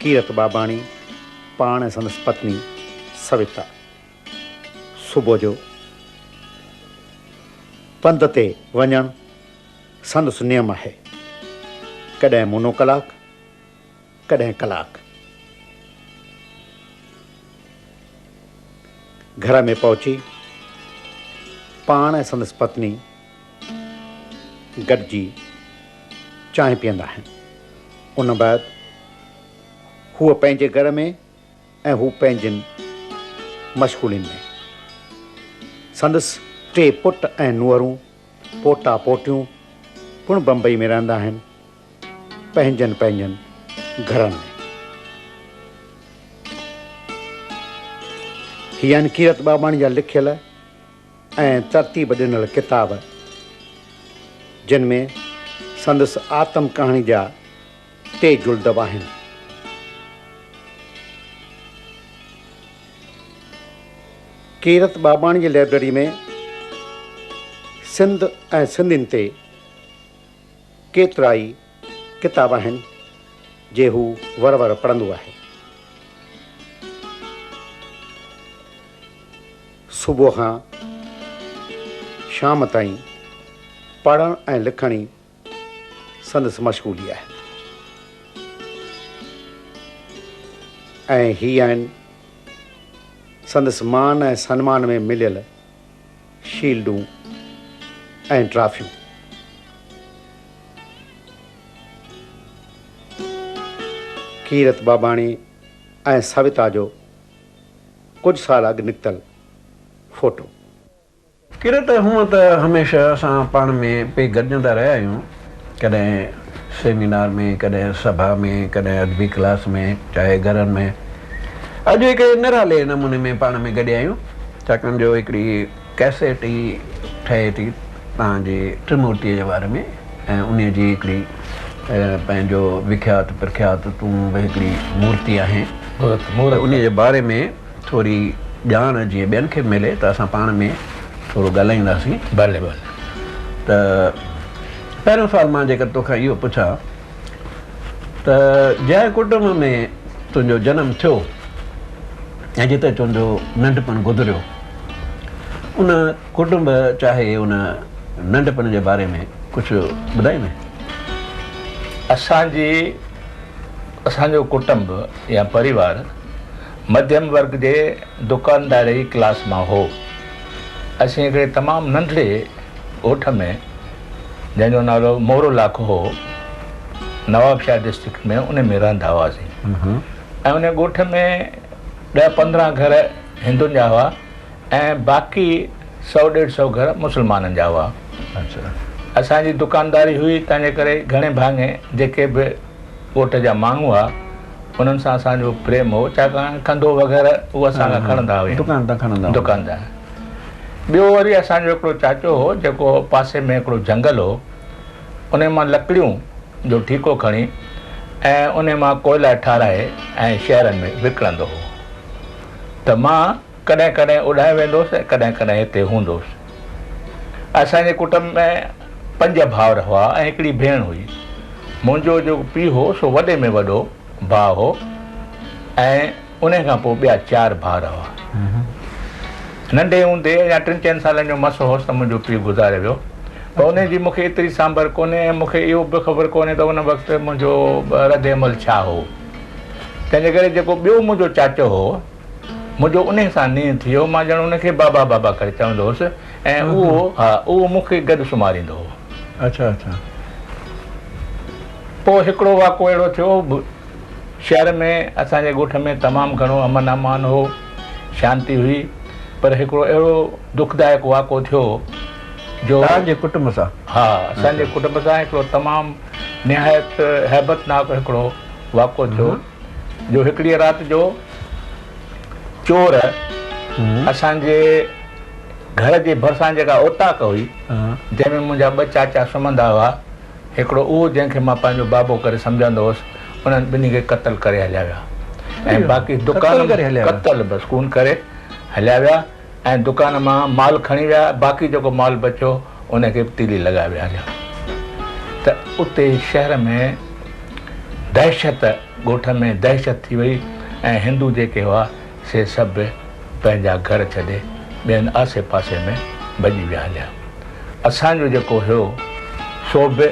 ڪيرت ٻاٻاڻي پاڻ ۽ سندس پتني سويتا صبح جو پنڌ تي وڃڻ سندس نيم آهي. ڪڏهن منو ڪلاڪ، ڪڏهن ڪلاڪ. گهر ۾ پهچي پاڻ ۽ سندس پتني گڏجي چانهه پيئندا آهن. ان بعد هوء پنهنجي گهر ۾ ۽ هو پنهنجين مشغولين ۾. سندس ٽي پٽ ۽ نونهرون، پوٽا پوٽيون پڻ بمبئي ۾ رهندا آهن، پنهنجن پنهنجن گهرن ۾. هي آهن ڪيرت ٻاٻاڻي جا لکيل ۽ ترتيب ڏنل ڪتاب، جن ۾ سندس آتم ڪهاڻي جا ٽي جلد به آهن. ڪيرت ٻاٻاڻي جي لئبرري ۾ سنڌ ۽ سنڌين تي ڪيترائي ڪتاب آهن، جي هو ور ور پڙهندو آهي. صبح کان شام تائين پڙهڻ ۽ لکڻ ئي سندس مشغولي آهي ۽ هي آهن سندس مان ۽ سنمان ۾ مليل شيلڊون ۽ ٽرافيون. ڪيرت ٻاٻاڻي ۽ سويتا جو ڪجهه سال اڳ نڪتل فوٽو. ڪرت هونء ته هميشه اسان پاڻ ۾ پئي گڏجندا رهيا آهيون، ڪڏهن سيمينار ۾، ڪڏهن سڀا ۾، ڪڏهن ادبي ڪلاس ۾، چاهي گهرن ۾. اڄ هڪ نرالي نموني ۾ پاڻ ۾ گڏيا آهيون، ڇاڪاڻ جو هڪڙي ڪئسيٽ ئي ٺهي ٿي توهان جي ٽرمورتيء جي باري ۾ ۽ انهيء جي هڪڙي پنهنجو وکيات پرکيات تون به هڪڙي مورتي آهين ته انهيء جي باري ۾ ٿوري ڄاڻ جيئن ٻين کي به ملي ته اسان پاڻ ۾ ٿورو ڳالهائينداسين. ڀلي ڀلي. ته پهريون سوال مان جيڪر توکان اهو پڇان ته جنهن ڪٽنب ۾ تنهنجو جنم ٿيو ۽ جتي تنهنجو ننڍپڻ گذريو ان ڪٽنب چاهي ان ننڍپڻ جي باري ۾ ڪجهه ٻڌائيندين؟ اسان جي اسان جو ڪٽنب يا پريوار مڌيم ورگ جي دڪانداري ڪلاس مان هو. اسين هڪڙي تمام ننڍڙي ڳوٺ ۾ جنهن جو نالو مورو لاک هو، نوابشاهه ڊسٽرڪٽ ۾ ان ۾ رهندا هئاسين ۽ ان ڳوٺ ۾ ڏهه 15 گهر هندن جا هئا ۽ باقي سئو ڏيڍ سئو گهر مسلمانن جا هئا. اسان جي دڪانداري هئي تنهن جي ڪري گهڻي ڀاڱي جيڪي به ڳوٺ جا ماڻهو هئا انهن سان اسان جو پريم هو ڇاڪاڻ ڪنڌو وغيره هو اسان کان کڻندا هيا دڪان تان کڻندا دڪان تان. ٻيو وري اسان جو هڪڙو چاچو هو جيڪو پاسي ۾ هڪڙو جهنگل هو ان مان لڪڙيون جو ٺيڪو کڻي ۽ ان مان ڪوئلا ٺاراهي ۽ شهرن ۾ وڪڻندو هو ته مان ڪڏهن ڪڏهن اوڏانهن ويندو هوس ۽ ڪڏهن ڪڏهن هتي هوندو هوس. اسان جي ڪٽنب ۾ پنج ڀائر هئا ۽ هڪڙي ڀيڻ هئي. منهنجو جيڪو پيء هو سو وڏي ۾ وڏو ڀاء هو ۽ انهي کان پوء ٻيا چار ڀائر هئا. ننڍي هوندي يا ٽن چئن سالن جو مس هوس ته منهنجو پيء گذاري ويو. پر انهي جي مون کي ايتري سانڀر ڪونهي ۽ مون کي اهو به خبر ڪونهي ته ان وقت منهنجو ردعمل ڇا هو. تنهن جي ڪري جيڪو ٻيو منهنجو چاچو هو، منهنجو انهي سان نينهن ٿي ويو، مان ڄڻ ان کي بابا بابا ڪري چوندو هوس ۽ اهو ها اهو مون کي گڏ سمهاريندو هو. اڇا اڇا. پوء هڪڙو واقعو اهڙو ٿيو، شهر ۾ اسان جي ڳوٺ ۾ تمام گهڻو امن امان هو، شانتي هئي، پر هڪڙو اهڙو دکدائڪ واقعو ٿيو جو. توهان جي ڪٽنب سان؟ ها اسان جي ڪٽنب سان هڪڙو تمام نهايت هيبتناڪ هڪڙو واقعو ٿيو. جو هڪڙيء رات جو چور اسان جي گهر جي ڀرسان جيڪا اوطاق هئي، جنهن ۾ منهنجا ٻه چاچا سمهندا هئا، هڪڙو اهو جنهن کي مان پنهنجو بابو ڪري سمجهندو هوس، انهن ٻنهي کي قتل ڪري هليا ويا ۽ باقي دڪان قتل بس خون ڪري هليا ويا ۽ دڪان مان مال کڻي ويا، باقي جيڪو مال بچيو ان کي به تيلي لڳائي ويا هليا ته اتي شهر ۾ دهشت ڳوٺ ۾ دهشت ٿي وئي ۽ هندو جيڪي هئا سي سڀ پنهنجا گهر ڇڏي ٻين آسي پاسي ۾ ڀڄي ويا هليا. اسان جو جيڪو هيو سو به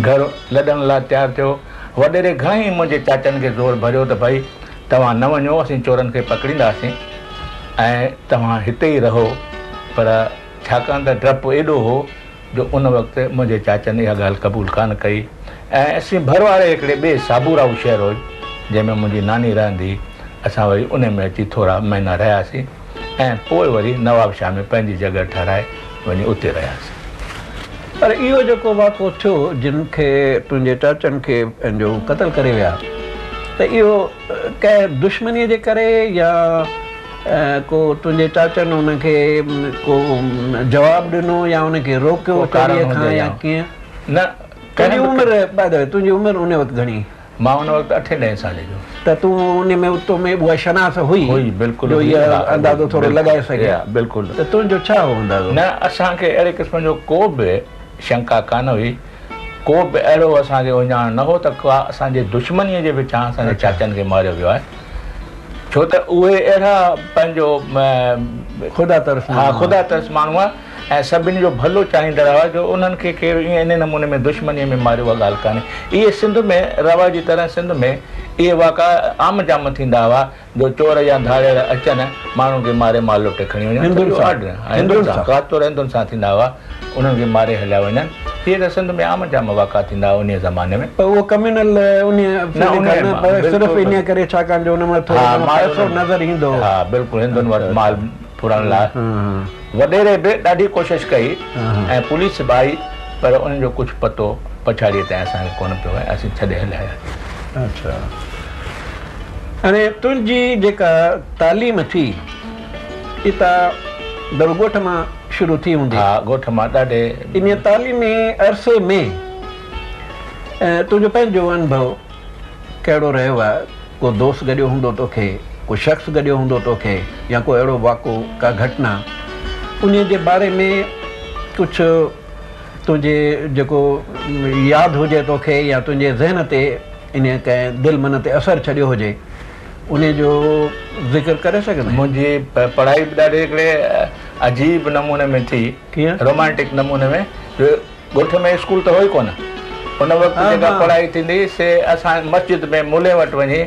گهر لڏڻ لاء تيار ٿيو. وڏيري گهڻئي منهنجي چاچن کي زور ڀريو ته ڀئي توهان نه وڃو اسين چورن کي پڪڙينداسين ۽ توهان هتي ئي رهو پر ڇاڪاڻ ته ڊپ ايڏو هو جو ان وقت منهنجي چاچن اها ڳالهه قبول ڪانه ڪئي ۽ اسين ڀر واري هڪڙي ٻئي صابورائو شهر هو جنهن ۾ منهنجي ناني رهندي هئي اسان وري ان ۾ اچي ٿورا مهينا رهياسين ۽ پوء وري نوابشاهه ۾ پنهنجي جڳهه ٺهرائي وڃي اتي رهياسين. پر اهو جيڪو واقعو ٿيو جن کي تنهنجي چاچن کي پنهنجو قتل ڪري ويا ته اهو ڪنهن دشمنيء جي ڪري يا ڪو تنهنجي چاچن ان کي ڪو جواب ڏنو يا ان کي روڪيو چوريء کان يا ڪيئن؟ نه تنهنجي عمر باء the V تنهنجي عمر ان وقت گهڻي؟ مان ان وقت اٺين ڏهين سالي جو. ته تون ان ۾ تو ۾ اها شناس هئي هئي بلڪل جو اهو اندازو ٿورو لڳائي سگهين؟ بلڪل. ته تنهنجو ڇا هو اندازو؟ نه اسان کي اهڙي قسم جو ڪو به شنڪا ڪانه هئي. ڪو به اهڙو اسان کي اهڃاڻ نه هو ته ڪا اسان جي دشمنيء جي وچان اسان جي چاچن کي ماريو ويو آهي. ڇو ته اهي اهڙا پنهنجو خدا ترس ها خدا ترس ماڻهو هئا ۽ سڀني جو ڀلو چاهيندڙ هئا جو انهن کي ڪير ائين انهي نموني ۾ دشمنيء ۾ ماريو اها ڳالهه ڪانهي. اهي سنڌ ۾ رواجي طرح سنڌ ۾ اهي واقعا عام جام ٿيندا هئا جو چور يا ڌاڙيل اچن ماڻهن کي ماري مال لٽي کڻي وڃن. هندن سان هندن سان خاص طور هندن سان ٿيندا هئا انهن کي ماري هليا وڃن. اهي ته سنڌ ۾ عام جام واقعا ٿيندا هئا انهيء زماني ۾. پر اهو ڪميونل انهيء فيلنگ کان نه پر صرف انهيء ڪري ڇاڪاڻ جو ان ۾ ٿورو گهڻو پئسو نظر ايندو هو. ها بلڪل هندن وٽ مال ڦرڻ لاء وڏيري به ڏاڍي ڪوشش ڪئي ۽ پوليس به آئي پر انهن جو ڪجهه پتو پڇاڙيء تائين اسان کي ڪونه پيو ۽ اسين ڇڏي هليا آياسين. اڇا هاڻي تنهنجي جيڪا تعليم ٿي اتا در ڳوٺ مان شروع ٿي هوندي. ها ڳوٺ مان ڏاڍي. انهيء تعليمي عرصي ۾ تنهنجو پنهنجو انڀو ڪهڙو رهيو آهي؟ ڪو دوست گڏيو هوندو توکي، ڪو شخص گڏيو هوندو توکي يا ڪو اهڙو واقعو، ڪا گهٽنا، انهيء جي باري ۾ ڪجهه تنهنجي جيڪو ياد هجي توکي يا تنهنجي ذهن تي انهيء ڪنهن دل من تي اثر ڇڏيو هجي، انهيء جو ذڪر ڪري سگهندين؟ منهنجي پڙهائي به ڏاڍي هڪڙي عجيب نموني ۾ ٿي، ڪيئن؟ رومانٽڪ نموني ۾، جو ڳوٺ ۾ اسڪول ته هو ئي ڪونه. ان وقت جيڪا پڙهائي ٿيندي هئي سي اسان مسجد ۾ ملين وٽ وڃي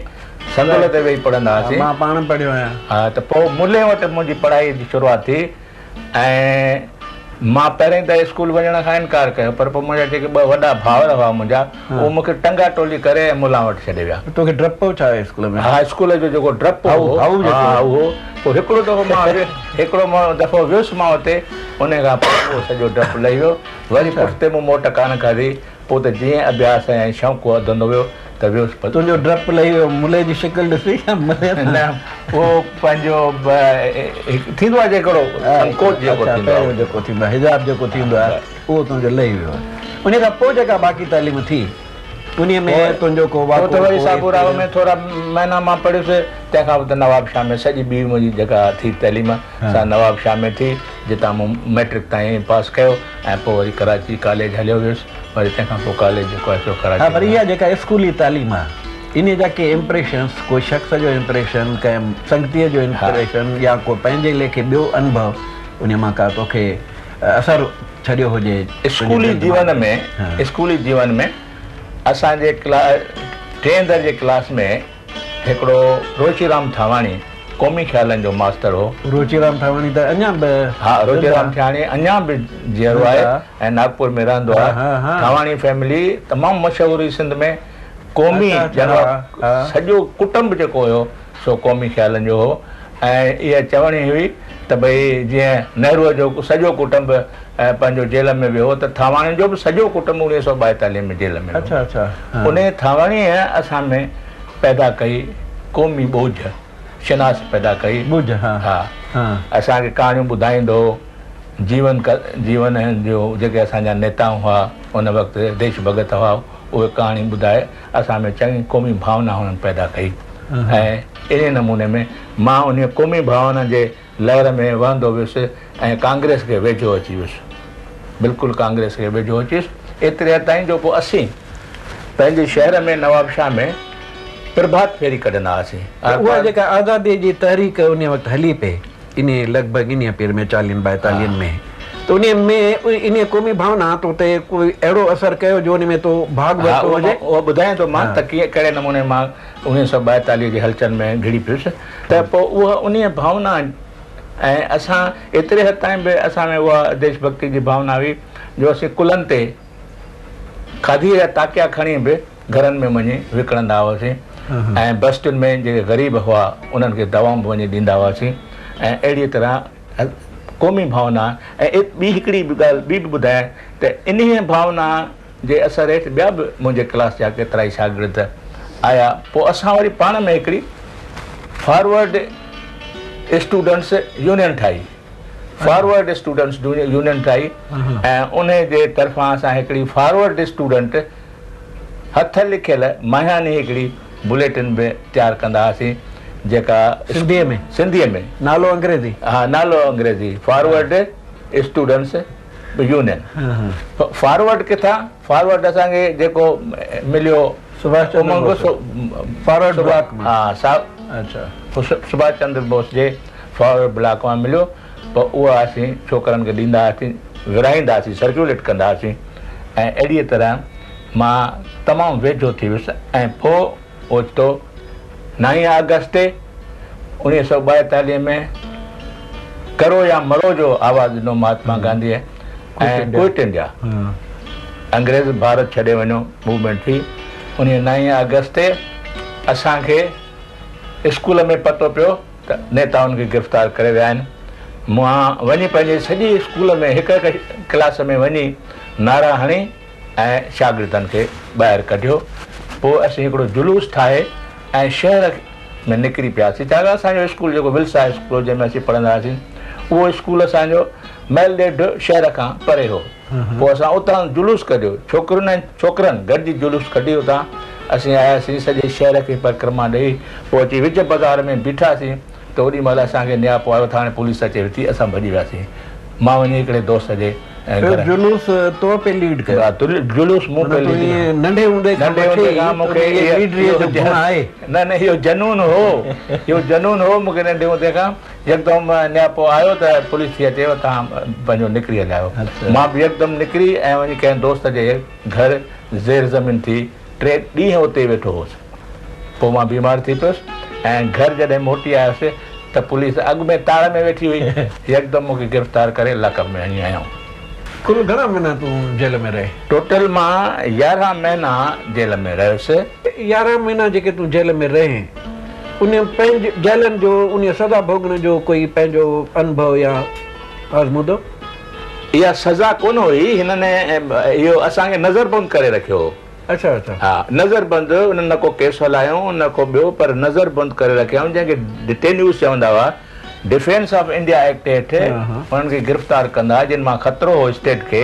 صندل تي ويهي پڙهندا هئاسين. مان پاڻ پڙهيو آهيان. ها ته پوء ملين وٽ منهنجي پڙهائي جي شروعات ٿي ۽ مان پهرين ته اسڪول وڃڻ کان انڪار ڪيو پر پوء منهنجا جيڪي ٻه وڏا ڀائر هئا منهنجا اهي مون کي ٽنگا ٽولي ڪري ۽ ملان وٽ ڇڏي ويا. توکي ڊپ هو ڇا اسڪول ۾؟ ها اسڪول جو جيڪو ڊپ هو ها اهو پوء هڪڙو دفعو مان هڪڙو دفعو ويس مان اتي انهي کان پوء اهو سڄو ڊپ لهي ويو. وري پٺتي مون موٽ ڪانه کاڌي. پوء ته جيئن اڀياس ۽ شوق وڌندو ويو ته ويس. تنهنجو ڊپ لهي ويو ملي جي شڪل ڏسي يا ملي سان؟ نه اهو پنهنجو ٿيندو آهي جيڪڙو سنڪوچ جيڪو ٿيندو آهي. پهريون جيڪو ٿيندو آهي حجاب جيڪو ٿيندو آهي اهو تنهنجو لهي ويو. انهي کان پوء جيڪا باقي تعليم ٿي انهي ۾ تنهنجو ڪو واقعو پوء ته وري صابوراء ۾ ٿورا مهينا مان پڙهيس تنهن کان پوء ته نوابشاهه ۾ سڄي ٻي منهنجي جيڪا ٿي تعليم سا نوابشاهه ۾ ٿي جتان مون مئٽرڪ تائين پاس ڪيو ۽ پوء وري ڪراچي ڪاليج هليو ويس وري تنهن کان پوء ڪاليج جيڪو آهي سو ڪراچي ها پر اها جيڪا اسڪولي تعليم آهي انهي جا ڪي امپريشنس ڪو شخص جو امپريشن ڪنهن سنگتيء جو امپريشن يا ڪو پنهنجي ليکي ٻيو انڀو انهي مان ڪا توکي اثر ڇڏيو هجي اسڪولي جيون ۾ اسڪولي جيون ۾ اسان جي ڪلا ٽئين درجي ڪلاس ۾ هڪڙو روچيرام ٿاواڻي قومي خيالن جو ماستر هو. روچيرام ٿاواڻي ته اڃا به ها روچيرام ٿاواڻي اڃا به جيئرو آهي ۽ ناگپور ۾ رهندو آهي. ٿاواڻي فيملي تمام مشهور هئي سنڌ ۾ قومي ڄڻ سڄو ڪٽنب جيڪو هيو سو قومي خيالن جو هو ۽ اها چوڻي هئي ته ڀئي جيئن نهروء جو سڄو ڪٽنب پنهنجو جيل ۾ ويو هو ته ٿاواڻين جو به سڄو ڪٽنب 1942 ۾ جيل ۾ ويو. انهيء ٿاواڻيء اسان ۾ پيدا ڪئي قومي ٻوجهه، شناس پيدا ڪئي. ها. اسان کي ڪهاڻيون ٻڌائيندو هو. جيون جيون جو جيڪي اسان جا نيتا هئا ان وقت ديش ڀڳت هئا اهي ڪهاڻي ٻڌائي اسان ۾ چڱي قومي ڀاونا هنن پيدا ڪئي ۽ انهيء نموني ۾ مان انهيء قومي ڀاونا جي لهر ۾ وهندو ويس ۽ ڪانگريس کي ويجهو اچي ويس. بلڪل ڪانگريس کي ويجهو اچي ويس. ايتري حد تائين جو پوء اسين. پنهنجي شهر ۾ نوابشاهه ۾ پرڀات ڦيري ڪڍندا هئاسين. ته اها جيڪا آزاديء جي تحريڪ انهيء وقت هلي پئي، انهيء لڳ ڀڳ انهيء پير ۾ چاليهن ٻائيتاليهن ۾، ته انهيء ۾ انهيء قومي ڀاونا تو تي ڪوئي اهڙو اثر ڪيو جو انهيء ۾ تو ڀاڳ ها، ورتو هجي؟ اهو ٻڌايان ٿو مان ته ڪيئن ڪهڙي نموني مان اڻويهه سؤ ٻائيتاليهه جي هلچل ۾ گهڙي پيس ته پوء اها انهيء ڀاونا ۽ اسان ايتري حد تائين به اسان ۾ اها ديش ڀڳتي جي ڀاونا هئي جو اسين ڪلهن تي کاڌيء جا تاڪيا کڻي به گهرن ۾ وڃي وڪڻندا هئاسين ۽ بستين ۾ جيڪي غريب هئا انهن کي دوائون به وڃي ڏيندا هئاسين ۽ اهڙيء طرح قومي ڀاونا ۽ ٻي هڪڙي ڳالهه ٻي به ٻڌايان ته انهيء ڀاونا جي اثر هيٺ ٻيا به منهنجي ڪلاس جا ڪيترائي شاگرد آيا. پوء اسان وري پاڻ ۾ هڪڙي فارورڊ اسٽوڊنٽس يونين ٺاهي. فارورڊ اسٽوڊنٽس يونين ٺاهي ۽ انهي جي طرفان اسان هڪڙي فارورڊ اسٽوڊنٽ هٿ لکيل ماهياني هڪڙي بليٽن به تيار ڪندا هئاسين جيڪا سنڌيء ۾؟ سنڌيء ۾. نالو انگريزي؟ ها نالو انگريزي فارورڊ اسٽوڊنٽس يونين. فارورڊ ڪٿان؟ فارورڊ اسان کي جيڪو مليو سڀاش چندر بوس فارورڊ بلاڪ مان. ها سڀاش چندر بوس جي فارورڊ بلاڪ مان مليو پوء اها اسين ڇوڪرن کي ڏيندا هئاسين ورهائيندا هئاسين سرڪيوليٽ ڪندا هئاسين ۽ اهڙيء طرح مان تمام ويجهو ٿي ويس ۽ پوء اوچتو نائين آگسٽ تي 1942 ۾ ڪرو يا مرو جو آواز ڏنو مهاتما گانڌيء ۽ ڪوئٽ انڊيا، انگريز ڀارت ڇڏي وڃو، موومينٽ ٿي. انهيء نائين آگسٽ تي اسان کي اسڪول ۾ پتو پيو ته نيتائن کي گرفتار ڪري ويا آهن. مان وڃي پنهنجي سڄي اسڪول ۾ هڪ هڪ ڪلاس ۾ وڃي نعرا هڻي ۽ شاگردن کي ٻاهر ڪڍيو. پوء اسين هڪڙو جلوس ٺاهي ۽ شهر ۾ نڪري پياسين. ڇاڪاڻ اسان جو اسڪول جيڪو ولس هاء اسڪول هو جنهن ۾ اسين پڙهندا هئاسين اهو اسڪول اسان جو ميل ڏيڍ شهر کان پري هو. پوء اسان اتان جلوس ڪڍيو. ڇوڪرين ۽ ڇوڪرن گڏجي جلوس ڪڍي اتان اسين آياسين. سڄي شهر کي پرڪرما ڏئي پوء اچي وچ بازار ۾ بيٺاسين ته اوڏي مهل اسان کي نياپو آيو ته هاڻي پوليس اچي ٿي. اسان ڀڄي وياسين. مان وڃي هڪڙي دوست جي اهو جلوس تو پئي ليڊ ڪيو. ها جلوس مون پئي ليڊ ڪيو. ننڍي هوندي کان وٺي ئي تو ۾ اهي ليڊريء جو گڻ آهي. نه نه اهو جنون هو اهو جنون هو مون کي ننڍي هوندي کان يڪدم نياپو آيو ته پوليس ٿي اچي توهان پنهنجو نڪري هليا آهيو. مان به يڪدم نڪري ۽ وڃي ڪنهن دوست جي گهر زير زمين ٿي ٽي ڏينهن اتي ويٺو هوس. پوء مان بيمار ٿي پيس ۽ گهر جڏهن موٽي آيس ته پوليس اڳ ۾ تاڙ ۾ ويٺي هئي، يڪدم مون کي گرفتار ڪري لاڪپ ۾ هڻي آيائون. ڪل گهڻا مهينا تون جيل ۾ رهين؟ ٽوٽل مان 11 مهينا جيل ۾ رهيس. 11 مهينا جيڪي تون جيل ۾ رهين، انهيء پنهنجي جيلن جو، انهيء سزا ڀوڳڻ جو ڪوئي پنهنجو انڀو يا آزمودو؟ اها سزا ڪونه هئي، هنن اهو اسان کي نظربند ڪري رکيو هو. اڇا اڇا. ها نظربند، انهن نه ڪو ڪيس هلايائون نه ڪو ٻيو پر نظربند ڪري رکيائون جنهن کي ڊٽينيوز چوندا هئا ڊفينس آف انڊيا ايڪٽ هيٺ انهن کي گرفتار ڪندا هئا جن مان خطرو هو اسٽيٽ کي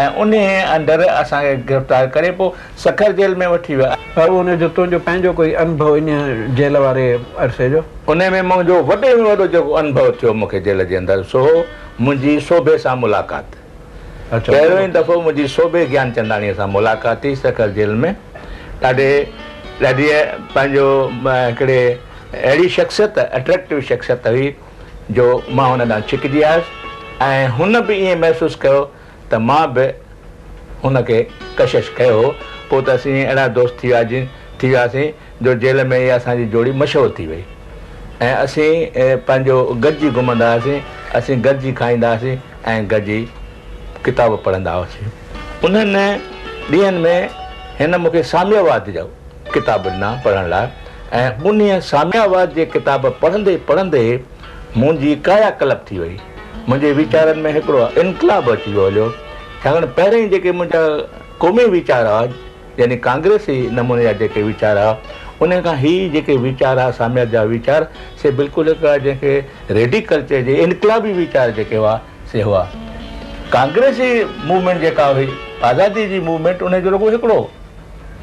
۽ انهي انڊر اسان کي گرفتار ڪري پوء سکر جيل ۾ وٺي ويا. پر ان جو تنهنجو پنهنجو ڪوئي انڀو انهي جيل واري عرصي جو؟ انهي ۾ منهنجو وڏي ۾ وڏو جيڪو انڀو ٿيو مون کي جيل جي اندر سو هو منهنجي سوڀي سان ملاقات. پهريون ئي دفعو منهنجي سوڀي گيانچنداڻيء سان ملاقات ٿي سکر جيل ۾. ڏاڍي ڏاڍيء پنهنجو هڪڙي اهڙي شخصيت، Attractive شخصيت هئي جو مان هن ڏانهن ڇڪجي آيس ۽ هن به ائين محسوس ڪيو ته مان به هن کي ڪشش ڪيو هو. پوء ته اسين اهڙا دوست ٿي وياسين جو جيل ۾ ئي اسان جي جوڙي مشهور ٿي وئي ۽ اسين پنهنجو گڏجي گهمندا هئاسين، اسين گڏجي کائيندا هئاسين ۽ گڏجي ڪتاب پڙهندا هئاسين. انهن ڏينهن ۾ هن مون کي ساميواد جا ڪتاب ڏنا پڙهڻ لاء ۽ انهيء ساميواد جي ڪتاب پڙهندي پڙهندي منهنجي ڪايا ڪلپ ٿي وئي. منهنجي ويچارن ۾ هڪڙو انقلاب اچي ويو هليو. ڇاڪاڻ پهرئين جيڪي منهنجا قومي ويچار هئا، يعني ڪانگريسي نموني جا جيڪي ويچار ها، انهن کان هي جيڪي ويچار ها ساميات جا ويچار، سي بلڪل هڪ جنهن کي ريڊيڪل چئجي، انقلابي ويچار جيڪي هئا، سي هئا. ڪانگريسي موومينٽ جيڪا هئي، آزادي جي موومينٽ، انهي جو رڳو هڪڙو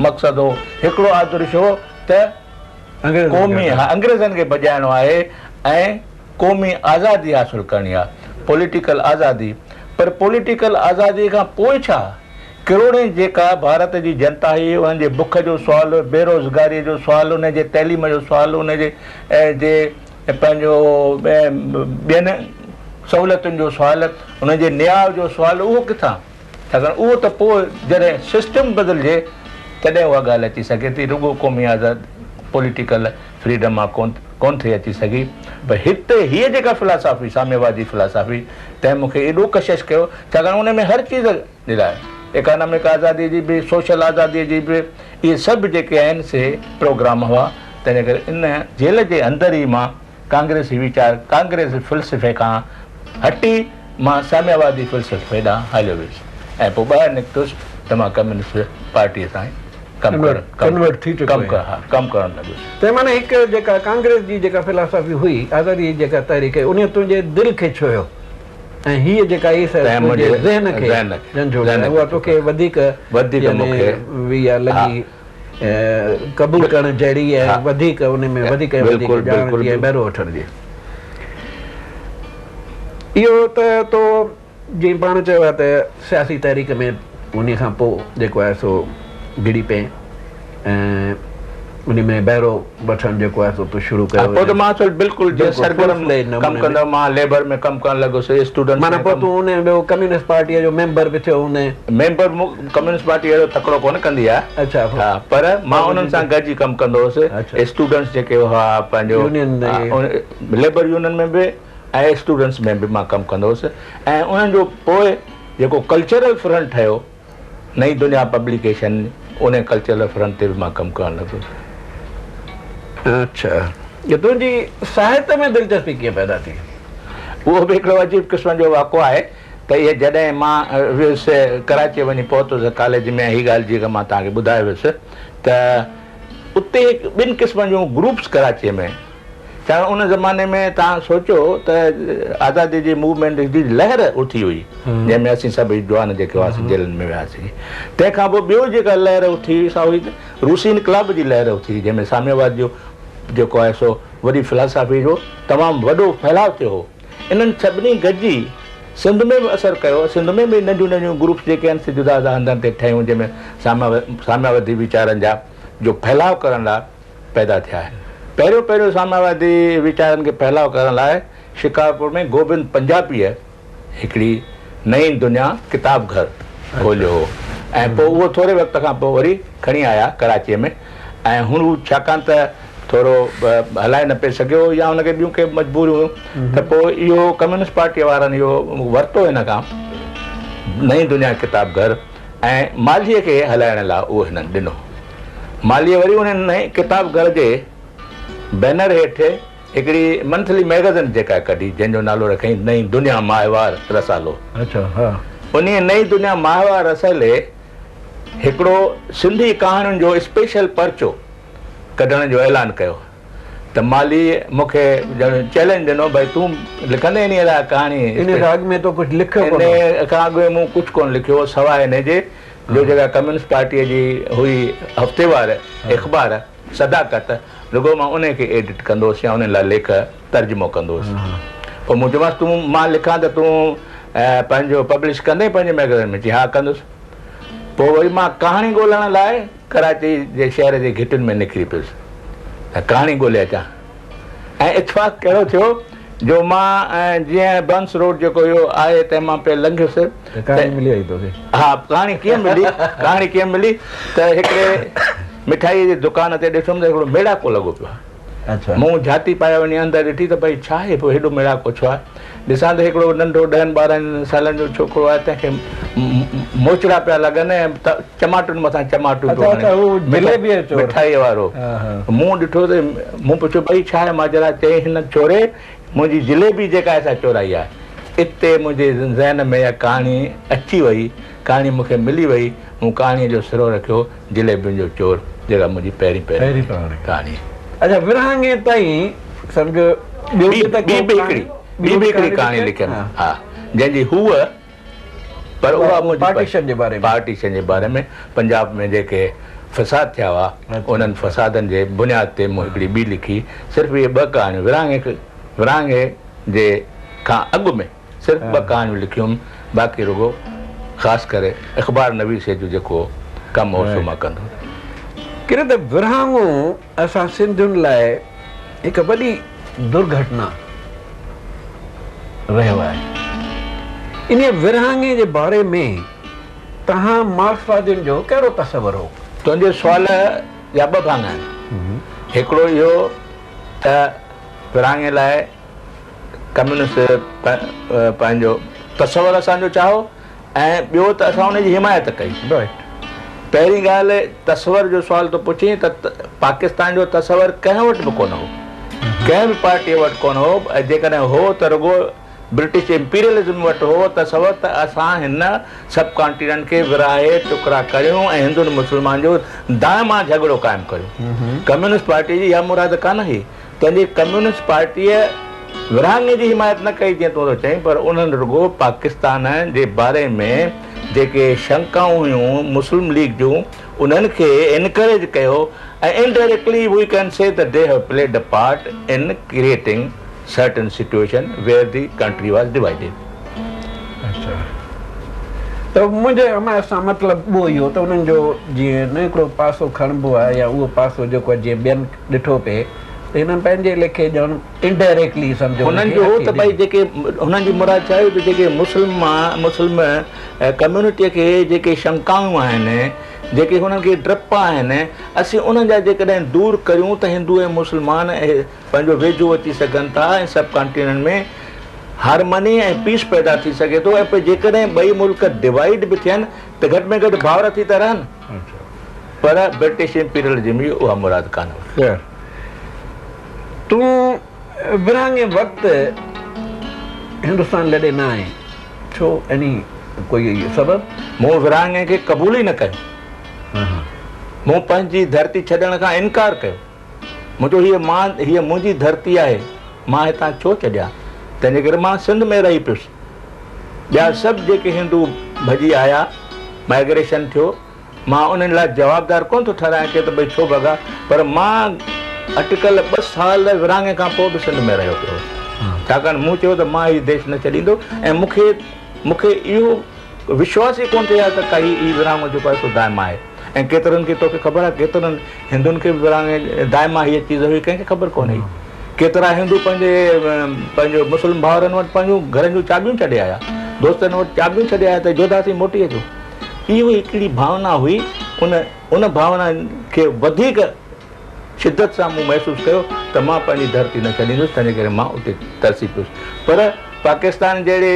مقصد هو، هڪڙو آدرش هو ته قومي انگريزن کي ڀڄائڻو آهي ۽ قومي آزادي حاصل ڪرڻي آهي، پوليٽيڪل آزادي. پر پوليٽيڪل آزادي کان پوء ڇا؟ ڪروڙين جيڪا ڀارت جي جنتا هئي انهن جي بک جو سوال، بيروزگاريء جو سوال، ان جي تعليم جو سوال، ان جي جي پنهنجو ٻين سهولتن جو سوال، ان جي نياء جو سوال اهو ڪٿان؟ ڇاڪاڻ اهو ته پوء جڏهن سسٽم بدلجي تڏهن اها ڳالهه اچي سگهي ٿي، رڳو قومي آزاد پوليٽيڪل فريڊم مان ڪونه ٿي اچي سگهي. پر هتي هيء جيڪا فلاسافي، ساميوادي فلاسافي، تنهن مون کي ايڏو ڪشش ڪيو، ڇاڪاڻ ان ۾ هر چيز جي لاء اڪانامڪ آزاديء جي به، سوشل آزاديء جي به، اهي سڀ جيڪي آهن سي پروگرام هئا، تنهنجي ڪري ان جيل جي اندر ئي مان ڪانگريسي ويچار، ڪانگريسي فلسفي کان هٽي مان ساميوادي فلسفي ڏانهن هليو ويس ۽ پوء ٻاهر نڪتس ته مان ڪميونسٽ پارٽيء سان ڪم ڪرڻ ڪنورٽ ٿي چڪو آهين. ڪم ڪرڻ لڳس. تنهن معنيٰ هڪ جيڪا ڪانگريس جي جيڪا فلاسافي هئي، آزاديء جي جيڪا تحريڪ هئي، انهيء تنهنجي دل کي ڇهيو ۽ هيء جيڪا اي سا تنهن تنهنجي منهنجي ذهن کي ذهن کي جهنجهوڙيو ذهن ۽ کي اها توکي وڌيڪ وڌيڪ يعني مون کي اها ها لڳي قبول ڪرڻ جهڙي ۽ ها وڌيڪ ان ۾ وڌيڪ ۽ وڌيڪ بلڪل ڄاڻ بلڪل جي ۽ بهرو وٺڻ جي. اهو ته تو جيئن پاڻ چيو آهي ته سياسي تحريڪ ۾ انهي کان پوء جيڪو آهي سو گهڙي پئين ۽ انهي ۾ بهرو وٺڻ جيڪو آهي سو تو شروع ها ڪيو پوء ته مان اصل بلڪل جيئن بلڪل فل سرگرم فليج ڪم نموني ۾ ڪندو مان ليبر ۾ ڪم ڪرڻ لڳس اسٽوڊنٽس معنيٰ ۾ پوء ڪم تون انهي ٻيو ڪميونسٽ پارٽيء جو ميمبر به ٿيو هوندين. ميمبر مون ڪميونسٽ پارٽي اهڙو تڪڙو ڪونه ڪندي آهي اڇا ها پر مان انهن سان گڏجي ڪم ڪندو هوس اڇا اسٽوڊنٽس جيڪي هئا پنهنجو يونين ليبر يونين ۾ به ۽ اسٽوڊنٽس ۾ به مان ڪم ڪندو هوس ۽ انهن جو پوء جيڪو ڪلچرل فرنٽ ٺهيو نئين دنيا پبليڪيشن ان ڪلچرل فرنٽ تي به مان ڪم ڪرڻ لڳس. اڇا تنهنجي ساهت ۾ دلچسپي ڪيئن پيدا ٿي؟ اهو به هڪڙو عجيب قسم جو واقعو آهي ته اهي جڏهن مان ويس ڪراچيء وڃي پهتس ڪاليج ۾ هي ڳالهه جيڪا مان توهان کي ٻڌائي ويس ته اتي ٻن قسمن جون گروپس ڪراچيء ۾ ڇاڪاڻ ان زماني ۾ توهان سوچيو ته آزادي جي موومينٽ جي لهر اٿي هئي جنهن ۾ اسين سڀئي جوان جيڪي هئاسين جيلن ۾ وياسين تنهن کان پوء ٻيو جيڪا لهر اٿي هئي سا هئي ته روسي انقلاب جي لهر اٿي هئي جنهن ۾ ساميواد جو جيڪو آهي سو وڏي فلاسافي جو تمام وڏو ڦهلاء ٿيو هو انهن سڀني گڏجي سنڌ ۾ به اثر ڪيو سنڌ ۾ به ننڍيون ننڍيون گروپس جيڪي آهن سي جدا جدا هنڌن تي ٺهيون جنهن ۾ ساميوادي ويچارن جا جو ڦهلاء ڪرڻ لاء پيدا ٿيا آهن. پهريون پهريون ساميوادي ويچارن کي ڦهلاء ڪرڻ لاء شڪارپور ۾ گوبند پنجابيء هڪڙي نئين دنيا ڪتاب گهر کوليو هو ۽ پوء اهو ٿوري وقت کان پوء وري کڻي آيا ڪراچيء ۾ ۽ هو ڇاڪاڻ ته ٿورو هلائي نه پئي سگهيو يا هن کي ٻيون ڪي مجبوريون هيون ته پوء اهو ڪميونسٽ پارٽيء وارن اهو ورتو هن کان نئين دنيا ڪتاب گهر ۽ مالهيء کي هلائڻ لاء اهو هنن ڏنو. مالهيء وري ان نئين ڪتاب گهر جي بينر هيٺ هڪڙي منٿلي مئگزين جيڪا ڪڍي، جنهن جو نالو رکيائين نئين دنيا ماهوار رسالو. اڇا ها. انهيء نئين دنيا ماهوار رسالي هڪڙو سنڌي ڪهاڻين جو اسپيشل پرچو ڪڍڻ جو اعلان ڪيو ته مالهيء مون کي ڄڻ چئلينج ڏنو، ڀئي تون لکندين انهيء لاء ڪهاڻي؟ انهيء کان اڳ ۾ تو ڪجهه لکيو ڪونه هو؟ انهيء کان اڳ ۾ مون ڪجهه ڪونه لکيو هو، سواء انهيء جي جو جيڪا ڪميونسٽ پارٽيء جي هئي هفتيوار اخبار صداقت، رڳو مان انهيء کي ايڊٽ ڪندو هوس يا انهن لاء ليک ترجمو ڪندو هوس. پوء مون چيومانس، تون مان لکان ته تون پنهنجو پبلش ڪندين پنهنجي مئگزين ۾؟ چيائين، ها ڪندس. پوء وري مان ڪهاڻي ڳولڻ لاء ڪراچي جي شهر جي گهٽين ۾ نڪري پيس ته ڪهاڻي ڳولي اچان. ۽ اتفاق ڪهڙو ٿيو جو مان جيئن برنس روڊ جيڪو اهو آهي تنهن مان پئي لنگهيس ته ڪهاڻي ملي وئي توکي؟ ها ڪهاڻي ڪيئن ملي ڪهاڻي ڪيئن ملي ته هڪڙي مٺائيء جي دڪان تي ڏٺم ته هڪڙو ميڙاڪو لڳو پيو آهي. اڇا. مون جهاتي پائي وڃي اندر ڏٺي ته ڀئي ڇا آهي پوء هيڏو ميڙاڪو ڇو آهي؟ ڏسان ته هڪڙو ننڍو ڏهن ٻارهن سالن جو ڇوڪرو آهي تنهن کي موچڙا پيا لڳن ۽ چماٽن مٿان چماٽون پيو هڻي مٺائيء وارو. مون ڏٺو ته مون پڇيو ڀئي ڇا آهي ماجرا؟ چيائين هن چوري منهنجي جليبي جيڪا آهي سا چورائي آهي. اتي منهنجي ذهن ۾ اها ڪهاڻي اچي وئي، ڪهاڻي مون کي ملي وئي. مون ڪهاڻيء جو سرو رکيو جليبين جو چور جيڪا منهنجي پهرين پهرين ڪهاڻي. اڇا ورهاڱي تائين سمجهه ٻيو به ته ٻي به هڪڙي ٻي به هڪڙي ڪهاڻي لکيم ها جنهن جي هوء پر اها منهنجي پارٽيشن جي باري ۾ پارٽيشن جي باري ۾ پنجاب ۾ جيڪي فساد ٿيا هئا انهن فسادن جي بنياد تي مون هڪڙي ٻي لکي صرف اهي ٻه ڪهاڻيون ورهاڱي ورهاڱي جي کان اڳ ۾ صرف ٻه ڪهاڻيون لکيم باقي رڳو خاص ڪري اخبار نويسيء جو جيڪو ڪم هو سو مان ڪندو هوس. ڪرت ورهاڱو اسان سنڌين لاء هڪ وڏي درگهٽنا رهيو آهي. انهيء ورهاڱي جي باري ۾ توهان مارڪسوادين جو ڪهڙو تصور هو؟ تنهنجي سوال جا ٻه ڀاڱا آهن. هڪڙو اهو ته ورهاڱي لاء ڪميونسٽ پنهنجو تصور اسان جو ڇا هو ۽ ٻيو ته اسان ان جي حمايت ڪئي. پهرين ڳالهه تصور جو سوال ٿو پڇين ته پاڪستان جو تصور ڪنهن وٽ به ڪونه هو. ڪنهن به پارٽيء وٽ ڪونه هو ۽ جيڪڏهن هو ته رڳو برٽش امپيريلزم وٽ هو تصور ته اسان هن سب ڪانٽيننٽ کي ورهائي ٽڪرا ڪريون ۽ هندن مسلمان جو دائما جهڳڙو قائم ڪريون. ڪميونسٽ پارٽيء جي اها مراد ڪانه هئي. تنهنجي ڪميونسٽ پارٽيء ورهاڱي جي حمايت نه ڪئي جيئن تون ٿو چئين پر انهن رڳو پاڪستان جي باري ۾ جيڪي شنڪائون هيون مسلم ليگ جون انهن کي انڪريج ڪيو ۽ indirectly we can see ته they have played a part in creating certain situation where the country was divided. اڇا ته منهنجي حمايت سان مطلب اهو ئي هو ته انهن جو جيئن نه هڪڙو پاسو کڻبو آهي يا اهو پاسو جيڪو جيئن ٻين ڏٺو پئي ته هنن پنهنجي ليکي ڄڻ انڊائريڪٽلي سمجهو هنن جو هو ته ڀئي جيڪي هنن جي مراد ڇا هئي ته جيڪي مسلم مسلم ڪميونٽيء کي جيڪي شنڪائون آهن جيڪي هنن کي ڊپ آهن اسين انهن جا جيڪڏهن دور ڪريون ته هندو ۽ مسلمان پنهنجو ويجهو اچي سگهن ٿا ۽ سب ڪانٽيننٽ ۾ هارمني ۽ پيس پيدا ٿي سگهي ٿو ۽ پوء جيڪڏهن ٻئي ملڪ ڊوائيڊ به ٿين ته گهٽ ۾ گهٽ ڀائر ٿي ته رهن. پر برٽش امپيريلزم جي اها مراد ڪانه هئي. خير، تون ورهاڱي وقت هندستان لڏي نه آئين، ڇو؟ يعني ڪوئي سبب؟ مون ورهاڱي کي قبول ئي نه ڪيو. مون پنهنجي ڌرتي ڇڏڻ کان انڪار ڪيو. مون چيو هيء مان هيء منهنجي ڌرتي آهي، مان هتان ڇو ڇڏيان؟ تنهنجي ڪري مان سنڌ ۾ رهي پيس. ٻيا سڀ جيڪي هندو ڀڄي آيا، مائگريشن ٿيو، مان انهن لاء جوابدار ڪونه ٿو ٺهرايان ڪي ته ڀئي ڇو ڀڳا، پر مان اٽڪل ٻه سال ورهاڱي کان پوء به سنڌ ۾ رهيو پيو هوس. ڇاڪاڻ مون چيو ته مان هي ديش نه ڇڏيندو ۽ مون کي مون کي اهو وشواس ئي ڪونه ٿئي ها ته ڪا هي هي ورهاڱو جيڪو آهي سو دائما آهي ۽ ڪيترن کي توکي خبر آهي ڪيترن هندن کي به ورهاڱي دائما هيء چيز هئي ڪنهن کي خبر ڪونه هئي. ڪيترا هندو پنهنجي پنهنجو مسلم ڀائرن وٽ پنهنجون گهرن جون چاٻيون ڇڏي آيا، دوستن وٽ چاٻيون ڇڏي آيا ته جوڌاسين موٽي اچو. اهو هڪڙي ڀاونا هئي، ان ان ڀاونا کي وڌيڪ شدت سان مون محسوس ڪيو ته مان پنهنجي ڌرتي نه ڇڏيندس، تنهنجي ڪري مان اتي ترسي پيس. پر پاڪستان جهڙي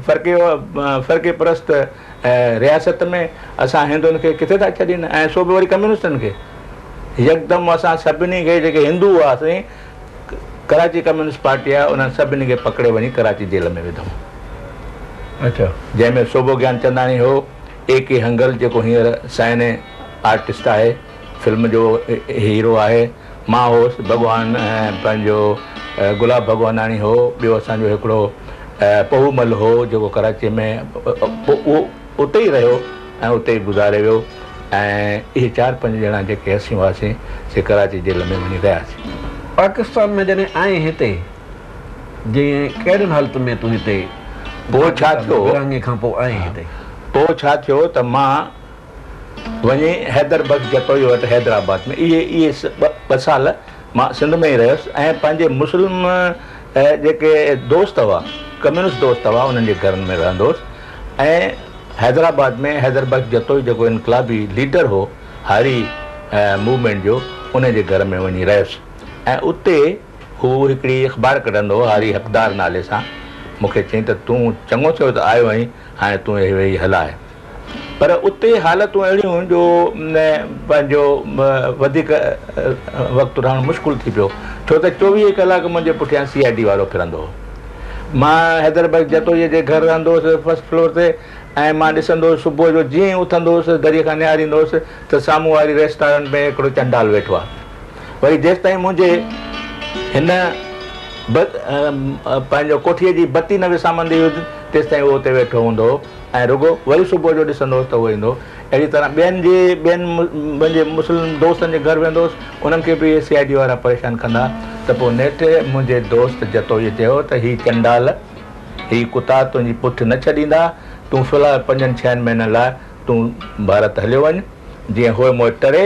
فرقي فرقي پرست رياست ۾ اسان هندن کي ڪٿي ٿا ڇڏين ۽ سو به وري ڪميونسٽن کي. يڪدم اسان سڀني کي جيڪي هندو هئاسين ڪراچي ڪميونسٽ پارٽي جا انهن سڀني کي پڪڙي وڃي ڪراچي جيل ۾ وڌائون. اڇا. جنهن ۾ سوڀو گيانچنداڻي هو، اي ڪي هنگل جيڪو هينئر سائني آرٽسٽ آهي، فلم جو هيرو آهي، مان هوس، ڀڳوان پنهنجو گلاب ڀڳواناڻي هو، ٻيو اسان جو هڪڙو پهو مل هو جيڪو ڪراچيء ۾ اهو اتي ئي رهيو ۽ اتي ئي گذاري ويو ۽ اهي چار پنج ڄڻا جيڪي اسين هئاسين سي ڪراچي جيل ۾ وڃي رهياسين. پاڪستان ۾ جڏهن آئين هتي جيئن ڪهڙين حالتن ۾ تون هتي پوء ڇا ٿيو؟ ورهاڱي کان پوء آئين هتي. پوء ڇا ٿيو ته مان وڃي حيدر بخش جتوئي وٽ حيدرآباد ۾ اهي اهي ٻه سال مان سنڌ ۾ ئي رهيس ۽ پنهنجي مسلم جيڪي دوست هئا ڪميونسٽ دوست هئا انهن جي گهرن ۾ رهندو هوس ۽ حيدرآباد ۾ حيدر بخش جتوئي جيڪو انقلابي ليڊر هو هاري موومينٽ جو ان جي گهر ۾ وڃي رهيس ۽ اتي هو هڪڙي اخبار ڪڍندو هو هاري حقدار نالي سان مون کي چيائين ته تون چڱو ٿيو ته آيو آهين هاڻي تون هي ويهي هلاء پر اتي حالتون اهڙيون هيون جو پنهنجو وڌيڪ وقت رهڻ مشڪل ٿي پيو ڇو ته چوويهه ڪلاڪ منهنجي پٺيان سي I D وارو ڦرندو هو. مان حيدر بخش جتوئيء جي گهر رهندو هوس فرسٽ فلور تي ۽ مان ڏسندو هوس صبح جو جيئن ئي اٿندو هوس دريء کان نهاريندو هوس ته سامهون واري ريسٽارنٽ ۾ هڪڙو چنڊال ويٺو آهي. وري جيستائين منهنجي هن پنهنجو ڪوٺيء جي بتي نه وسامندي هئي تيستائين اهو اتي ويٺو هوندو هو. ۽ رڳو وري صبح جو ڏسندو هوس ته اهو ايندو هو. اهڙي طرح ٻين جي ٻين منهنجي مسلم دوستن جي گهر ويندو هوس، انهن کي به اهي سي I D وارا پريشان ڪندا ته پوء نيٺ منهنجي دوست جتوئيء چيو ته هي چنڊال، هي ڪتا تنهنجي پٺ نه ڇڏيندا، تون في الحال پنجن ڇهن مهينن لاء تون ڀارت هليو وڃ، جيئن هوء موء ٽري،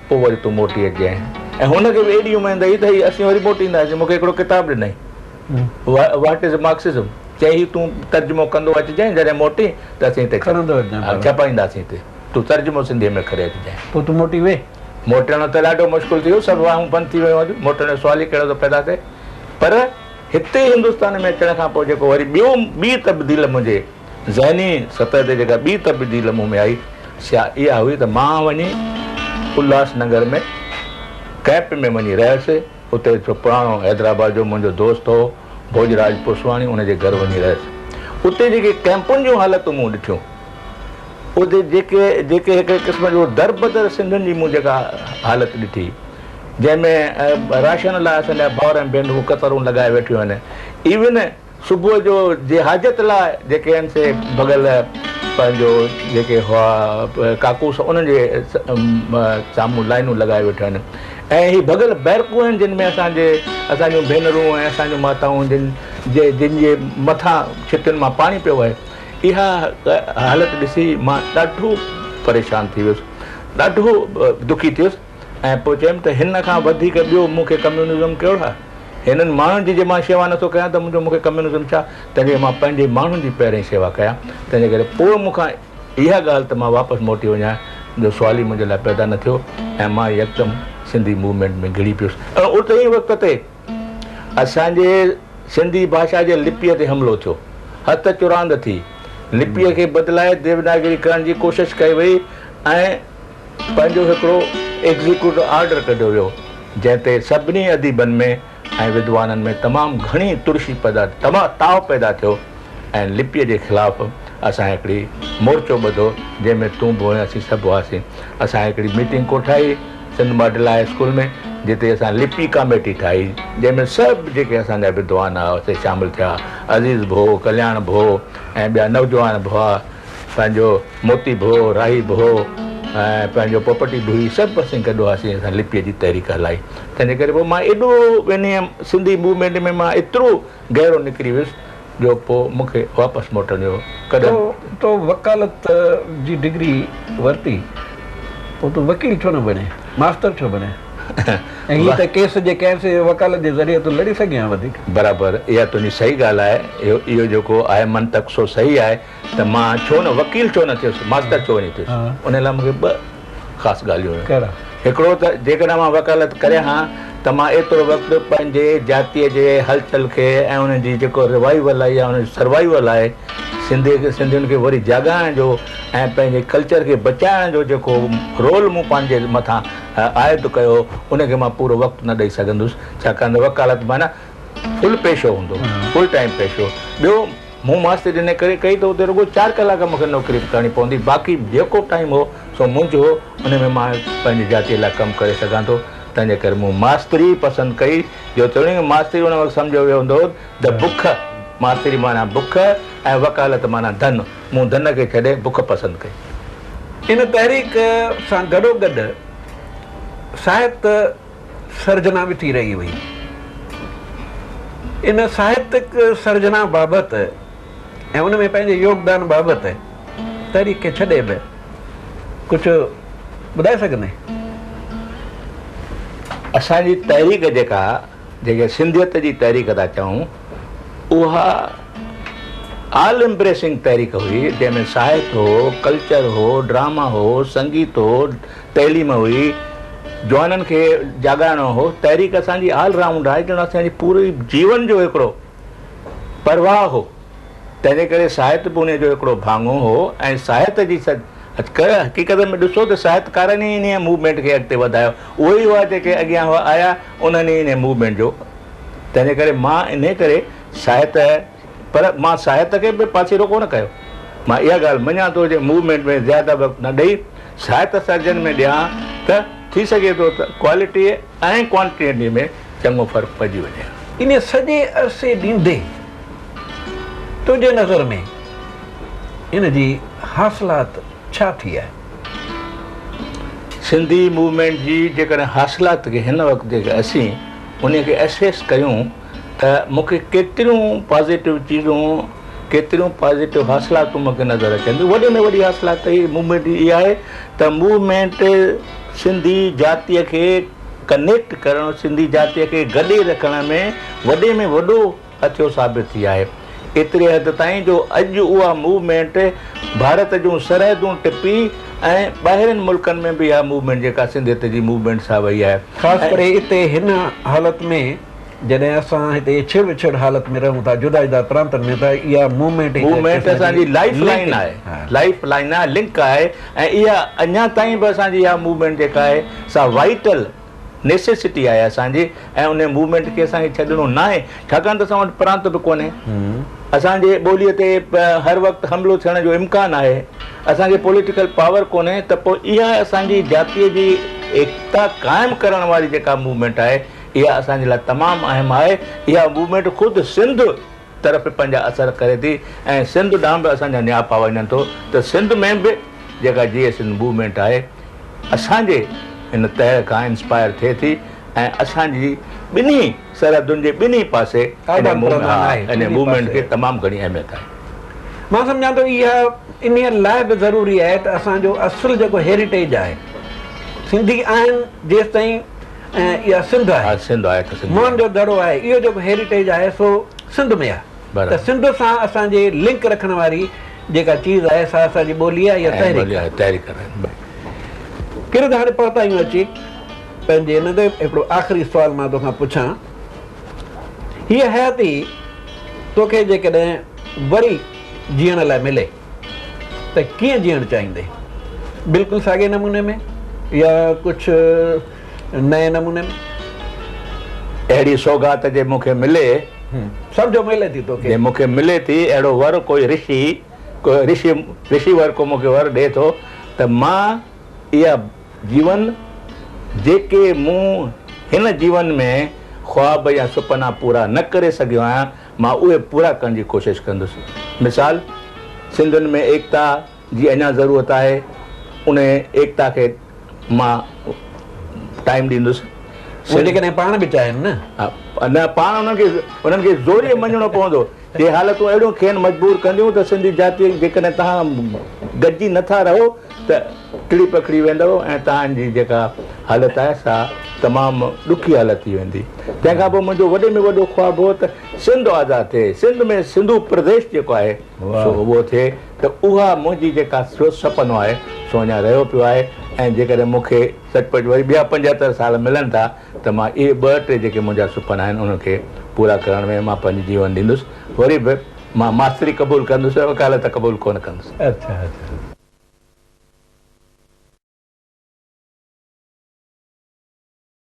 پوء وري تون موٽي اچجانء. ۽ هن کي به ايڏي اميد هئي ته هي اسين وري موٽي اينداسين. مون کي هڪڙو ڪتاب ڏنائين، what is Marxism, چيائين هي تون ترجمو ڪندو اچجانء، جڏهن موٽين ته اسين هتي ڇپائينداسين هتي، تون ترجمو سنڌيء ۾ ڪري اچجانء. پوء تون موٽي وئين؟ موٽڻ ته ڏاڍو مشڪل ٿي ويو، سڀ واهون بند ٿي ويون هيون، موٽڻ جو سوال ئي ڪهڙو ٿو پيدا ٿئي. پر هتي هندستان ۾ اچڻ کان پوء جيڪو وري ٻيو ٻي تبديل منهنجي ذهني سطح تي جيڪا ٻي تبديل مون ۾ آئي سا اها هئي ته مان وڃي الهاس نگر ۾ ڪئمپ ۾ وڃي رهيس. اتي هڪ پراڻو حيدرآباد جو منهنجو دوست هو ڀوڄراج پوسواڻي ان جي گهر وڃي رهيس. اتي جيڪي ڪئمپن جون حالتون مون ڏٺيون، اتي جيڪي جيڪي هڪ قسم جو دربدر سنڌين جي مون جيڪا حالت ڏٺي، جنهن ۾ راشن لاء اسان جا ڀائر ۽ ڀينرون قطارون لڳائي ويٺيون آهن. ايون صبح جو جي حاجت لاء جيڪي آهن سي ڀڳل پنهنجو جيڪي هئا ڪاڪوس انهن جي سامهون لائنون لڳائي ويٺيون آهن ۽ هي ڀڳل بيرڪون آهن جن ۾ اسان جي اسان جون ڀينرون ۽ اسان جون ماتائون جن جي جن جي مٿان ڇتين مان پاڻي پيو وهي اها حالت ڏسي مان ڏاڍو پريشان ٿي ويس ڏاڍو دکي ٿيس. ۽ پوء چيم ته هن کان وڌيڪ ٻيو مون کي ڪميونزم ڪهڙو آهي؟ هنن ماڻهن جي جي مان شيوا نٿو ڪيان ته منهنجو مون کي ڪميونزم ڇا؟ تنهن ڪري مان پنهنجي ماڻهن جي پهرين شيوا ڪيان. تنهن جي ڪري پوء مون کان اها ڳالهه ته مان واپس موٽي وڃان جو سوال ئي منهنجي لاء پيدا نه ٿيو ۽ مان يڪدم سنڌي موومينٽ ۾ گهڙي پيس ۽ اتي ئي وقت تي اسان جي سنڌي ڀاشا جي لپيء تي حملو ٿيو. هٿ چراند ٿي. لپيء کي بدلائي ديوناگري ڪرڻ جي ڪوشش ڪئي وئي ۽ پنهنجو هڪڙو ايگزيڪيوٽو آرڊر ڪڍيو ويو، جنهن تي سڀني اديبن ۾ ۽ ودوانن ۾ تمام گهڻي ترشي پيدا تاء پيدا ٿيو ۽ لپيء جي خلاف اسان هڪڙي مورچو ٻڌو، جنهن ۾ تون به هئين اسين سڀ هئاسين. اسان هڪڙي ميٽنگ ڪوٺائي سنڌ ماڊل هاء اسڪول ۾، جتي اسان لپي ڪاميٽي ٺاهي، جنهن ۾ سڀ جيڪي اسان جا ودوان هئا سي شامل ٿيا. عزيز به هو، ڪلياڻ به هو ۽ ٻيا نوجوان به هئا. پنهنجو موتي به هو، راهي به هو ۽ پنهنجو پوپٽي به هئي، سڀ اسين گڏ هئاسين، اسان لپيء جي تحريڪ هلائي. تنهن جي ڪري پوء مان ايڏو انهيء سنڌي موومينٽ ۾ مان ايترو گهرو نڪري ويس جو پوء مون کي واپس موٽڻ جو ڪڏهن. تو وڪالت جي ڊگري ورتي، پوء تون وڪيل ڇو نه بڻين؟ ماستر ڇو بڻين؟ ۽ هي ته ڪيس جي ڪنهن سي وڪالت جي ذريعي تون لڙي سگهين ها وڌيڪ. برابر، اها تنهنجي صحيح ڳالهه آهي، اهو اهو جيڪو آهي منطق سو صحيح آهي. ته مان ڇو نه وڪيل ڇو نه ٿيس، ماستر ڇو وڃي ٿيس؟ ان لاء مون کي ٻه خاص ڳالهيون هيون. هڪڙو ته جيڪڏهن مان وڪالت ڪريان ها ته مان ايترو وقت پنهنجي جاتيء جي هلچل کي ۽ ان جي جيڪو ريوائيول آهي يا ان جو سروائيول آهي، سنڌي کي سنڌين کي وري جاڳائڻ جو ۽ پنهنجي ڪلچر کي بچائڻ جو جيڪو رول مون پنهنجي مٿان عائد ڪيو هو، ان کي مان پورو وقت نه ڏئي سگهندس، ڇاڪاڻ ته وڪالت معنيٰ فل پيشو هوندو، فل ٽائيم پيشو. ٻيو. مون ماستري ان ڪري ڪئي ته اتي رڳو چار ڪلاڪ مون کي نوڪري ڪرڻي پوندي، باقي جيڪو ٽائيم هو سو منهنجو هو، ان ۾ مان پنهنجي جاتيء لاء ڪم ڪري سگهان ٿو، تنهن جي ڪري مون ماستري پسند ڪئي، جيتوڻيڪ ماستري ان وقت سمجهيو ويو هوندو هو ته بک، ماستري معنيٰ بک ۽ وڪالت معنيٰ ڌن، مون ڌن کي ڇڏي بک پسند ڪئي. ان تحريڪ سان گڏوگڏ ساهت سرجنا به ٿي رهي هئي. ان ساهتڪ سرجنا بابت ۽ ان ۾ پنهنجي يوگدان بابت تحريڪ کي ڇڏي به ڪجهه ٻڌائي سگهندين؟ اسان جي تحريڪ جيڪا جيڪي سنڌيت جي تحريڪ ٿا چئون اها آل امبريسنگ تحريڪ هئي جنهن ۾ ساهت هو، ڪلچر هو، ڊراما هو، سنگيت هو، تعليم هئي، جوانن کي جاڳائڻو هو، تحريڪ اسان جي آل رائونڊ آهي ڄڻ اسان جي پوري جيون جو هڪڙو پرواهه هو، تنهن جي ڪري ساهت به انهيء جو هڪڙو ڀاڱو هو ۽ ساهت جي حقيقت ۾ ڏسو ته ساهتڪارن ئي انهيء موومينٽ کي اڳتي وڌايو، اهي ئي هئا جيڪي اڳيان هئا آيا، انهن ئي انهيء موومينٽ جو تنهن جي ڪري مان انهيء ڪري ساهت پر مان ساهت کي به پاسيرو ڪونه ڪيو. مان اها ڳالهه مڃان ٿو جي موومينٽ ۾ زياده وقت نه ڏئي ساهت سرجن ۾ ڏيان ته ٿي سگهي ٿو ته ڪوالٽي ۽ ڪوانٽٽي ۾ چڱو فرق پئجي وڃي. ان سڄي عرصي ڏيندي تنهنجي نظر ۾ ان جي حاصلات ڇا ٿي آهي؟ سنڌي موومينٽ جي جيڪڏهن حاصلات کي هن وقت جيڪي اسين انهي کي اسيس ڪيون ته مون کي ڪيتريون پازيٽو چيزون ڪيتريون پازيٽو حاصلاتون مون کي نظر اچن ٿيون. وڏي ۾ وڏي حاصلات ته هي موومينٽ جي اها آهي ته موومينٽ سنڌي جاتيء کي ڪنيڪٽ ڪرڻ، سنڌي جاتيء کي گڏي رکڻ ۾ وڏي ۾ وڏو هٿيو ثابت ٿي آهي. ايتري حد تائين جو اڄ اها موومينٽ ڀارت جون سرحدون ٽپي ۽ ٻاهرين ملڪن ۾ به اها موومينٽ جيڪا سنڌيت جي موومينٽ سا وئي آهي. خاص ڪري اتي هن حالت ۾ جڏهن اسان هتي ڇڙ وڇڙ حالت ۾ رهون ٿا جدا جدا پرانتن ۾ ته اها موومينٽ هڪ موومينٽ قسم اسان جي جي لائيف لنڪ لائين آهي لائيف لائين آهي لنڪ آهي ۽ اها اڃا تائين به اسان جي اها موومينٽ جيڪا آهي سا وائيٽل نيسيسٽي آهي اسان جي ۽ ان موومينٽ کي اسان کي ڇڏڻو ناهي ڇاڪاڻ ته اسان وٽ پرانت به ڪونهي اسان جي ٻوليء تي هر وقت حملو ٿيڻ جو امڪان آهي اسان کي پوليٽيڪل پاور ڪونهي ته پوء اها اسان جي جاتيء جي ايڪتا قائم ڪرڻ واري جيڪا موومينٽ آهي اها اسان جي لاء تمام اهم آهي. اها موومينٽ خود سنڌ طرف پنهنجا اثر ڪري ٿي ۽ سنڌ ڏانهن به اسان جا نياپا وڃن ٿو ته سنڌ ۾ به جيڪا جيئي سنڌ موومينٽ آهي اسان جي ان تهه کان انسپائر ٿئي ٿي ۽ اسان جي ٻنهي سرحدن جي ٻنهي پاسي ان موومينٽ کي تمام گهڻي اهميت آهي. مان سمجهان ٿو اها انهيء لاء به ضروري آهي ته اسان جو اصل جيڪو هيريٽيج آهي سنڌي آهن جيستائين ۽ اها سنڌ آهي. سنڌ آهي ته سنڌي موهن جو دڙو آهي. اهو جيڪو هيريٽيج آهي سو سنڌ ۾ آهي ته سنڌ سان اسان جي لنڪ رکڻ واري جيڪا چيز آهي سا اسان جي ٻولي آهي يا تحريڪ آهي. تحريڪ آهي. ڪرد هاڻي پهتا آهيون اچي پنهنجي ان تي هڪڙو آخري سوال مان توکان پڇان. هيء حياتي توکي جيڪڏهن وري جيئڻ لاء ملي. ته ڪيئن جيئڻ چاهيندين؟ بلڪل ساڳئي نموني ۾ يا ڪجهه نئين نموني ۾؟ اهڙي سوغات جي مون کي ملي. سمجهو ملي ٿي توکي. جي مون کي ملي ٿي اهڙو ور ڪوئي رشي، ڪو رشي، رشي ور ڪو مون کي ور ڏئي ٿو ته مان اها جيون جيڪي مون هن جيون ۾ خواب يا سپنا پورا نه ڪري سگهيو آهيان مان اهي پورا ڪرڻ جي ڪوشش ڪندس. مثال، سنڌين ۾ ايڪتا جي اڃا ضرورت آهي، ان ايڪتا کي مان ٽائيم ڏيندس. اهي جيڪڏهن پاڻ به چاهين نه. نه پاڻ انهن کي انهن کي زوريء مڃڻو پوندو. جي حالتون اهڙيون کين مجبور ڪنديون ته سنڌي جاتي جيڪڏهن توهان گڏجي نه ٿا رهو ته ٽڙي پکڙي ويندؤ ۽ توهان جي جيڪا حالت آهي سا تمام ڏکي حالت ٿي ويندي. تنهن کان پوء منهنجو وڏي ۾ وڏو خواب هو ته سنڌ آزاد ٿئي، سنڌ ۾ سنڌو پرديش جيڪو آهي سو اهو ٿئي ته اها منهنجي جيڪا سپنو آهي سو اڃا رهيو پيو آهي ۽ جيڪڏهن مون کي سچ پچ وري ٻيا 75 سال ملن ٿا ته مان اهي ٻه ٽي جيڪي منهنجا سپنا آهن انهن کي پورا ڪرڻ ۾ مان پنهنجو جيون ڏيندس. وري به مان ماستري قبول ڪندس وڪالت قبول ڪونه ڪندس. اڇا اڇا.